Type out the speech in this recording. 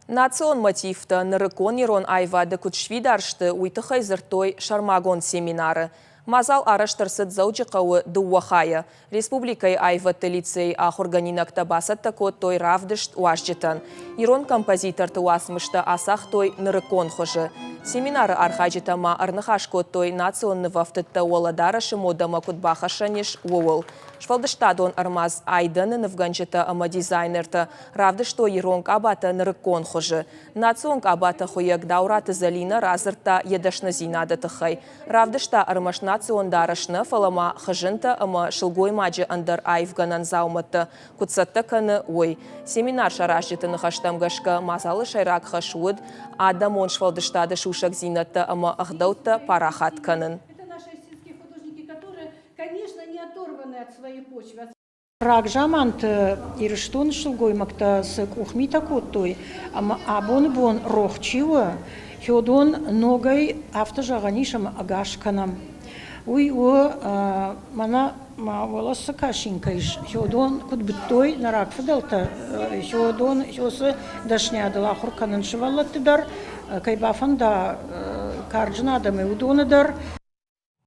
Национ мотивтӕ нырыккон ирон аивады куыд сфидар сты, уый тыххӕй дзырдтой сӕрмагонд семинары. Мадзал арӕзт ӕрцыд Дзӕуджыхъӕуы дыууӕ хайӕ. Республикӕйы аивӕдты лицейы ахуыргӕнинӕгтӕ бацӕттӕ кодтой равдыст уазджытӕн. Ирон композиторты уацмыстӕ ацагътой нырыккон хуызы. Семинары архайджытӕ ма ӕрныхас кодтой национ нывӕфтыдтӕ уӕлӕдарӕсы модӕмӕ куыд бахӕссӕн ис, ууыл. Сфӕлдыстадон ӕрмадз Айдӕны нывгӕнджытӕ ӕмӕ дизайнертӕ равдыстой ирон къабатӕ нырыккон хуызы. Национ къабатӕ хуыйӕг Даураты Зӕлинӕ радзырдта йӕ дӕсныдзинады тыххӕй. Равдыста ӕрмӕст национ дарӕс нӕ, фӕлӕ ма хызынтӕ ӕмӕ сылгоймаджы ӕндӕр аивгӕнӕн дзаумӕттӕ куыд цӕттӕ кӕны, уый. Семинар саразджыты ныхӕстӕм гӕсгӕ, мадзалы сӕйраг хӕс уыд адӕмон сфӕлдыстады сусӕгдзинӕдтӕ ӕмӕ ӕгъдӕуттӕ парахат кӕнын. Рагзаманты Ирыстоны сылгоймӕгтӕ цы къухмитӕ кодтой ӕмӕ абоны бон рох чи у, уыдон ногӕй афтӕ зӕгъӕн ис ӕмӕ ӕгас кӕнӕм. Уый у, мӕнӕ ма уӕлӕ цы касинкӕ ис, уыдон куыд быдтой нӕ рагфыдӕлтӕ, уыдон уыцы дӕсниадыл ахуыр кӕнын сывӕллӕтты дӕр, кӕй бафӕнда карджын адӕмӕй, уыдоны дӕр.